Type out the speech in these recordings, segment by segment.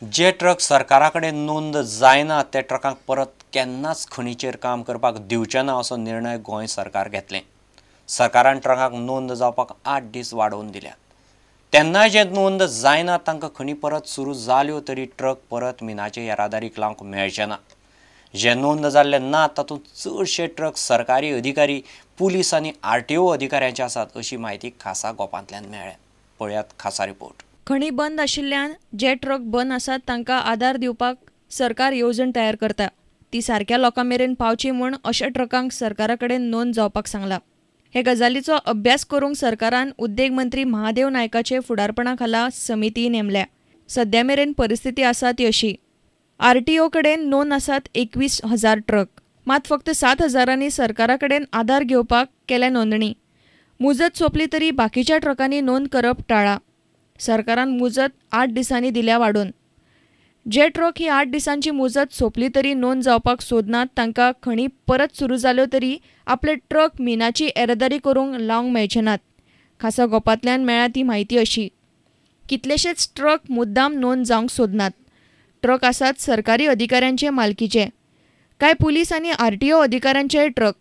जे truck सरकारा कडेन नोंद जायना ते ट्रकांक परत केन्नाच खणीचेर काम करपाक दिवचे ना असो निर्णय गोंय सरकार घेतलें। सरकारान ट्रकांक नोंद जावपाक 8 दीस वाडोवन दिल्यात। तेन्नाय जे नोंद जायना तांकां खणी परत सुरू जाल्यो तरी ट्रक परत मिनाचे येरादारीक लावंक मेळचे ना। जे नोंद जाल्ले ना तातूंत चडशे ट्रक सरकारी अधिकारी, पुलीस आनी आरटीओ अधिकाऱ्यांचे आसात अशी म्हायती खासा गोपांतल्यान मेळ्ळ्या। पळयात खासा रिपोर्ट। खणी बंद आशिल्ल्यान जे ट्रक बंद आसात तांकां आदार दिवपाक सरकार येवजण तयार करता। ती सारक्या लोकां मेरेन पावची म्हूण अशा ट्रकांक सरकारा कडेन नोंद जावपाक सांगला। हे गजालीचो अभ्यास करूंक सरकारान उद्देग मंत्री महादेव नायकाचे फुडारपणा खाला समिती नेमल्या। सद्या मेरेन परिस्थिती आसा ती अशी। आरटीओ कडेन नोंद आसात 21,000 ट्रक, मात फक्त 7,000 सरकारा कडेन आदार घेवपाक केल्या नोंदणी। मुजत सोंपली तरी बाकीच्या ट्रकांनी नोंद करप टाळा। सरकारान मुजत 8 दिसांनी दिल्या वाडोवन। जे ट्रक ही 8 दिसांची मुजत सोंपली तरी नोंद जावपाक सोदनात तांकां खणी परत सुरू जाल्यो तरी आपले ट्रक मिनाची येरादारी करूंक लावंक मेळचे नात। खासा गोपांतल्यान मेळ्ळ्या ती म्हायती अशी। कितलेशेच ट्रक मुद्दाम नोंद जावंक सोदनात। ट्रक आसात सरकारी अधिकाऱ्यांचे मालकीचे, कांय पुलीस आनी आरटीओ अधिकाऱ्यांचेय ट्रक,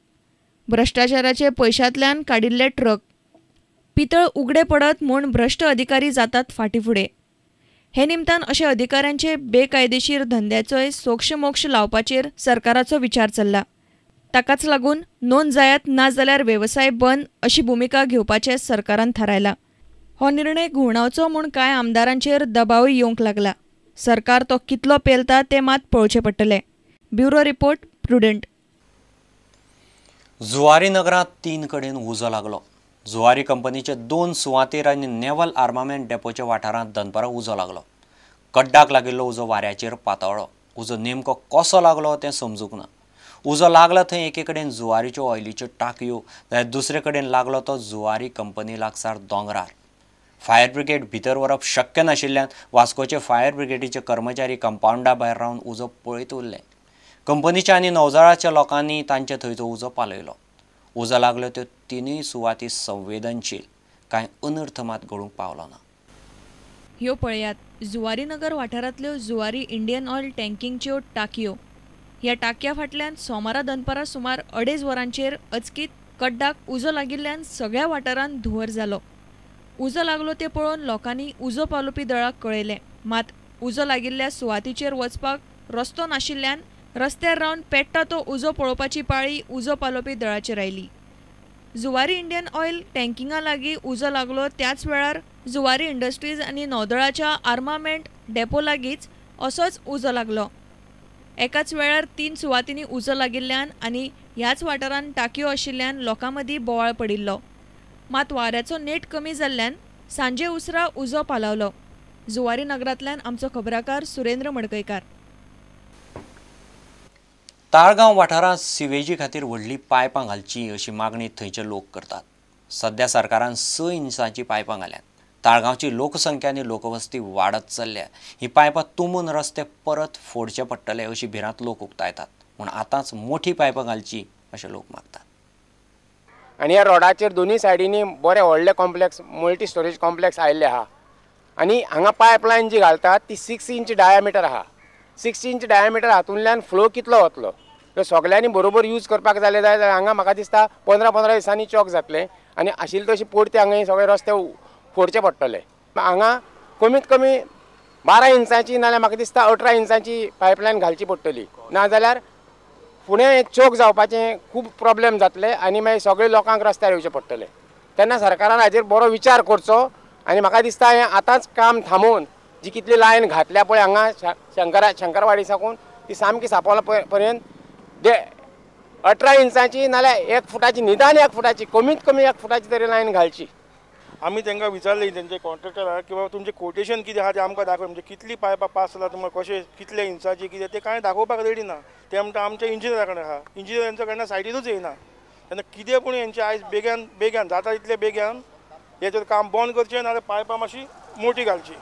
भ्रश्टाचाराचे पयशांतल्यान काडिल्ले ट्रक। पितळ उगडे पडत म्हूण भ्रश्ट अधिकारी जातात फाटीं फुडें। हे निमतान अशा अधिकाऱ्यांचे बेकायदेशीर धंद्याचोय सोक्षमोक्ष लावपाचेर सरकाराचो विचार चल्ला। ताकाच लागून नोंद जायात ना जाल्यार वेवसाय बंद अशी भुमिका घेवपाचें सरकारान थारायला। हो निर्णय घुंवडावचो म्हूण कांय आमदारांचेर दबावय येवंक लागला। सरकार तो कितलो पेलता तें मात पळोवचें पडटलें। Bureau report, Prudent. Zuari नगरांत 3 कडेन उजो लागलो। जुवारी कंपनीचे 2 सुवातेर आनी नेव्हल आर्मामेंट डेपोच्या वाठारांत दनपारां उजो लागलो। कड्डाक लागिल्लो उजो वाऱ्याचेर पातळ्ळो। उजो नेमको कसो लागलो तें समजूंक ना। उजो लागला थंय एके कडेन जुवारीच्यो ऑयलीच्यो टाकयो, जाल्यार दुसरे कडेन लागलो तो जुवारी कंपनी लागसार दोंगरार। फायर ब्रिगेड भितर व्हरप शक्य नाशिल्ल्यान वास्कोचे फायर ब्रिगेडीचे कर्मचारी कंपावंडा भायर रावन उजो पळयत उरले। कंपनीच्या आनी नौदळाच्या लोकांनी तांचे थंयचो उजो पालयलो। उजो लागल्यो त्यो 3 सुवाती संवेदनशील, कांय अनर्थ मात घडूंक पावलो ना। ह्यो पळयात जुवारी नगर वाठारांतल्यो जुवारी इंडियन ऑयल टँकिंगच्यो टाकयो। ह्या टाकया फाटल्यान सोमारा दनपारां सुमार 2.5 वरांचेर अचकीत कड्डाक उजो लागिल्ल्यान सगळ्या वाठारांत धुंवर जालो। उजो लागलो ते पळोवन लोकांनी उजो पालोवपी दळाक कळयलें। मात उजो लागिल्ल्या सुवातीचेर वचपाक रस्तो नाशिल्ल्यान रस्त्यार रावन पेट्टा तो उजो पळोवपाची पाळी उजो पालोवपी दळाचेर आयली। जुवारी इंडियन ऑयल टँकिंगा लागीं उजो लागलो त्याच वेळार जुवारी इंडस्ट्रीज आनी नौदळाच्या आर्मामेंट डेपो लागींच असोच उजो लागलो। एकाच वेळार 3 सुवातींनी उजो लागिल्ल्यान आनी ह्याच वाठारांत टाकयो आशिल्ल्यान लोकां मदीं बोवाळ पडिल्लो। मात वाऱ्याचो नेट कमी जाल्ल्यान सांजे उसरां उजो पालावलो। जुवारी नगरांतल्यान आमचो खबराकार सुरेंद्र मडकयकार। ताळगांव वाठारांत सिवेजी खातीर व्हडली पायपां घालची अशी मागणी थंयचे लोक करतात। सध्या सरकारान 6 इंचाची पायपां घाल्यात। ताळगांवची लोकसंख्या आनी लोकवस्ती वाडत चल्ल्या। ही पायपां तुंबून रस्ते परत फोडचे पडटले अशी भिरांत लोक उक्तायतात। म्हूण आतांच मोठी पायपां घालची अशें लोक मागतात। आनी ह्या रोडाचेर दोनूय सायडींनी बरे व्हडले कॉम्प्लेक्स, मल्टी स्टोरेज कॉम्प्लेक्स आयिल्ले आहा आनी हांगा पायपलायन जी घालतात ती 6 इंच डायामिटर आहा। 6 इंच डायामिटर हातूंतल्यान फ्लो कितलो वतलो तर सगळ्यांनी बरोबर यूज करपाक जालें जाल्यार हांगा म्हाका दिसता 15-15 दिसांनी चॉक जातलें आनी आशिल्ले तशें पोरते हांगा सगळे रस्ते फोडचे पडटले। हांगा कमीत कमी 12 इंचाची नाजाल्यार म्हाका दिसता 18 इंचाची पायपलायन घालची पडटली, नाजाल्यार फुडें चोक जावपाचें खूब प्रॉब्लेम जातले आनी मागीर सगळे लोकांक रस्त्यार येवचें पडटलें। तेन्ना सरकारान हाजेर बरो विचार करचो आनी म्हाका दिसता हें आतांच काम थांबोवन जी कितली लायन घातल्या पळय हांगा शंकरवाडी साकून ती सामकी सापोला पर्यंत 18 इंचाची नाल्यार 1 फुटाची, निदान 1 फुटाची, कमीत कमी 1 फुटाची तरी लायन घालची। आमी तांकां विचारलें तेंचे कॉन्ट्रॅक्टराक की बाबा तुमचें कोटेशन कितें आहा तें आमकां दाखय, म्हणजे कितली पायपां पास जाला तुमकां, कशें कितले इंचाची कितें तें कांय दाखोवपाक रेडी ना। ते म्हणटा आमच्या इंजिनियरा कडेन आहा, इंजिनियर हेंचो केन्ना सायडीनूच येयना। तेन्ना कितें पूण हेंचें आयज बेग्यान बेग्यान जाता तितले बेग्यान हेचेर काम बंद करचें नाजाल्यार पायपां मातशी मोटी घालची।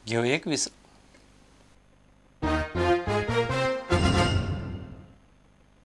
घेवया एक